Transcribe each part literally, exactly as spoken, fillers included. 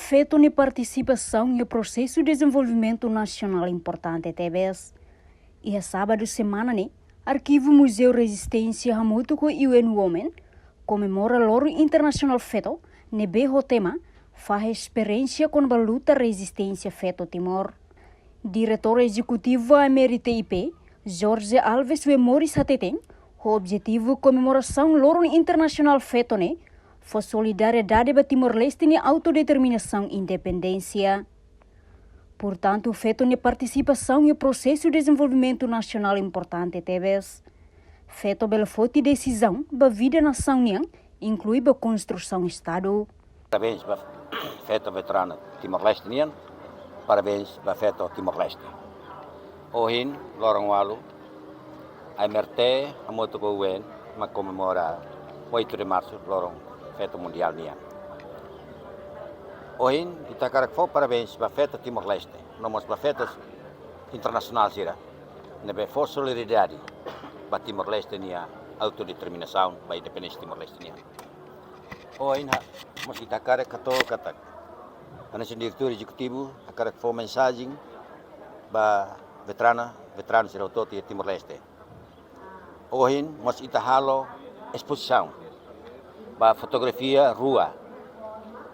Feto nia partisipasaun iha prosesu dezenvolvimentu nasionál importante tebes. Iha sábadu semana ne'e, Arkivu Muzeu Rezisténsia hamutuk ho U N Women komemora Loron Internasionál Feto ne'ebé ho tema Fahe Esperiénsia kona-ba Luta Rezisténsia Feto Timor. Diretór Ezekutivu A M R T I P, Jorge Alves Wemoris hateten, ho objetivu komemorasaun Loron Internasionál Feto ne'e fó solidariedade ba Timor-Leste nia autodeterminasaun independénsia. Portantu, feto nia partisipasaun iha prosesu dezenvolvimentu nasionál importante tebes. Feto bele foti desizaun ba vida nasaun nian, inklui ba konstrusaun Estadu. Parabéns ba feto veterana Timor-Leste nian. Parabéns ba feto Timor-Leste. Ohin, loron ualu, A M R T hamutuk ho U N mak komemora oito de março, loron feto mundiál nian. Ohin, ita hakarak fó parabéns ba feto Timor-Leste, no mós ba feto internasionál sira ne'ebé fó solidariedade ba Timor-Leste nia autodeterminasaun, ba independénsia Timor-Leste nian. Ohin, ha, mós ita hakarak hato'o katak hanesan diretór ezekutivu hakarak fó mensajen ba veterana, veteranu sira hotu iha Timor-Leste. Ohin mós ita halo espozisaun ba fotografia rua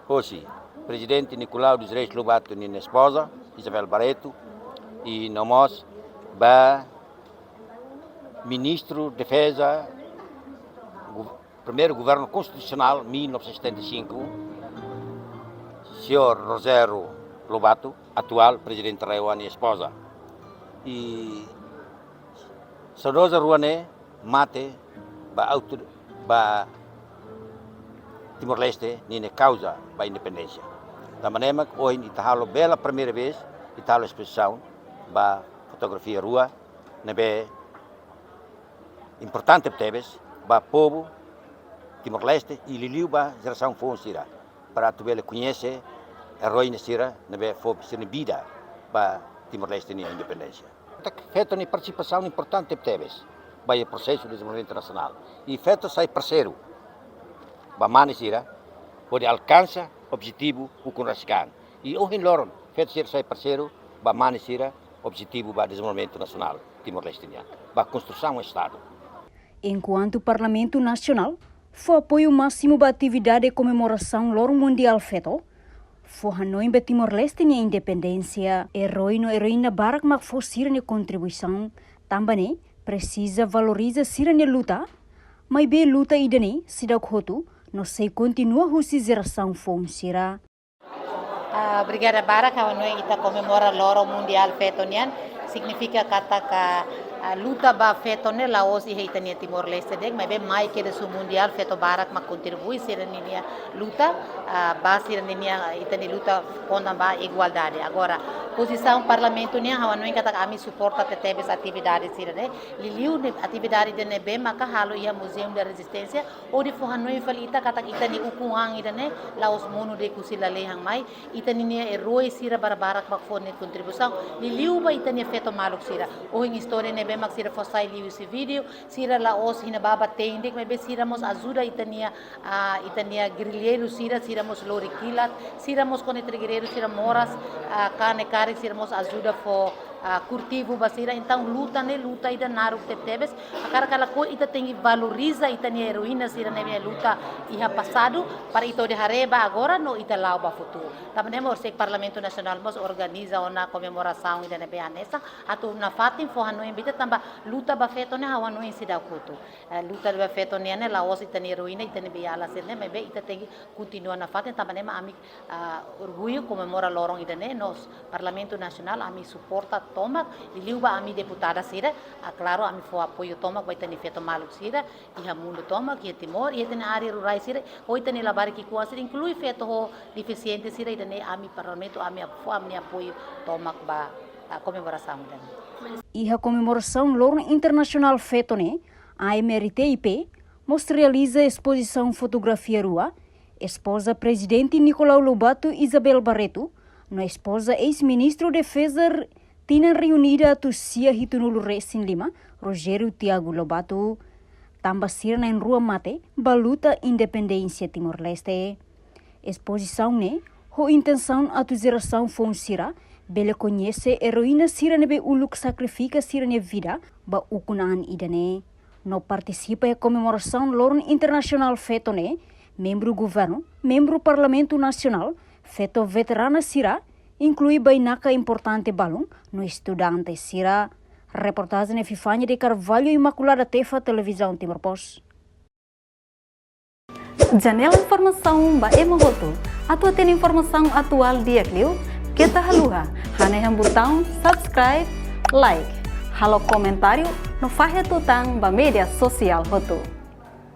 hosi Prezidente Nicolau dos Reis Lobato nia espoza, Isabel Barreto, i no mós ba Ministru Defeza, gu-, primeiru Governu Konstitusionál, mil novecentos e setenta e cinco, señór Rogério Lobato, atuál Prezidente RAEOA nia espoza. I saudoza rua ne'e mate ba auto, ba Timor-Leste ninia kauza ba independénsia. Tanba ne'e mak ohin ita halo pela primeira vez, ita halo espozisaun ba fotografia rua ne'ebé importante tebes ba povu Timor-Leste i liuliu ba jerasaun foun sira, para atu bele koñese erói sira ne'ebé fó sira-nia vida ba Timor-Leste nia independénsia. Feto nia partisipasaun importante tebes ba iha prosesu dezenvolvimentu nasionál. I feto sai parseiru ba mane sira hodi alkansa objetivu ukun rasik an. I ohin loron, feto sira sai parseiru ba mane sira objetivu ba dezenvolvimentu nasionál Timor-Leste nian, ba konstrusaun Estadu. Enkuantu Parlamentu Nasionál fó apoiu másimu ba atividade komemorasaun Loron Mundiál Feto, fó hanoin ba Timor-Leste nia independénsia, erói no eroína barak mak fó sira-nia kontribuisaun, tanba ne'e presiza valoriza sira-nia luta, maibé luta ida-ne'e seidauk hotu, no sei kontinua husi jerasaun foun sira. Ah, obrigada barak, ha'u hanoin ita komemora Loron Mundiál Feto nian, signifika katak, ah, luta ba feto ne'e la'ós iha ita-nia Timor-Leste de'it, maibé mai kedas mundiál, feto barak mak kontribui sira-ninia luta, ah, ba sira-ninia, ita-nia luta kona-ba igualdade. Agora, pozisaun Parlamentu nian, ha'u hanoin katak ami suporta tebetebes atividade sira-ne'e, liuliu ne'e atividade ida ne'ebé maka halo iha Museum da Resistência, hodi fó hanoin fali ita katak ita-nia ukun an ida-ne'e la'ós monu de'it husi lalehan mai, ita-ninia erói sira barak-barak mak fó nia kontribuisaun, liuliu ba ita-nia feto maluk sira. Ohin istória ne'ebé mak sira fó sai liuhusi vídeo, sira la'ós iha ne'ebá ba tein de'it, maibé sira mós ajuda ita-nia, ah, ita-nia gerilleiru sira, sira mós lori kilat, sira mós kona-ba gerilleiru sira moras, ah, kane karik sira mós ajuda fó, ah, kurtivu ba sira. Entaun luta ne'e luta ida naruk tebetebes. Hakarak ka lakohi ita tenke valoriza ita-nia eroína sira ne'ebé luta iha pasadu, para ita hodi haree ba agora no ita la'o ba futuru. Tanba ne'e mós Parlamentu Nasionál mós organiza ona komemorasaun ida ne'ebé hanesan, atu nafatin fó hanoin ba ita tanba luta ba feto ne'e ha'u hanoin seidauk hotu. Eh, luta ba feto nian ne'e la'ós ita-nia eroína, ita-nia beiala sira-ne'e, maibé ita tenke kontinua nafatin, tanba ne'e mak ami, ah, orgullu komemora loron ida-ne'e, no Parlamentu Nasionál ami suporta tomak, liuliu ba ami deputada sira, ah, klaru ami fó apoiu tomak ba ita-nia feto maluk sira, iha mundu tomak, iha Timor, iha ita-nia área rurais sira, ho ita-nia labarik ki'ikoan sira, inklui feto ho defisiente sira, ida-ne'e ami Parlamentu, ami ap-, fó ami-nia apoiu tomak ba, ah, komemorasaun ida-ne'e. Iha komemorasaun Loron Internasionál Feto ne'e, A M R T I P mós realiza espozisaun fotografia rua, espoza Prezidente Nicolau Lobato, Isabel Barreto, no espoza eis-Ministru Defeza tinan reunida atus sia hitunulu resin lima, Rogério Tiago Lobato, tanba sira na'in-rua mate ba luta independénsia Timor-Leste. Espozisaun ne'e ho intensaun atu jerasaun foun sira bele koñese eroína sira ne'ebé uluk sakrifika sira-nia vida ba ukun-an ida-ne'e. No partisipa iha komemorasaun Loron Internasionál Feto ne'e, membru governu, membru Parlamentu Nasionál, feto veterana sira, inklui bainaka importante balun no estudante sira. Reportajen Epifania de Carvalho, Imaculada Tefa, Televizaun Timor Post. Janela informasaun ba ema hotu. Atu hatene informasaun atuál di'ak liu, keta haluha hanehan butaun subscribe, like, halo komentáriu no fahe tutan ba média sosiál hotu.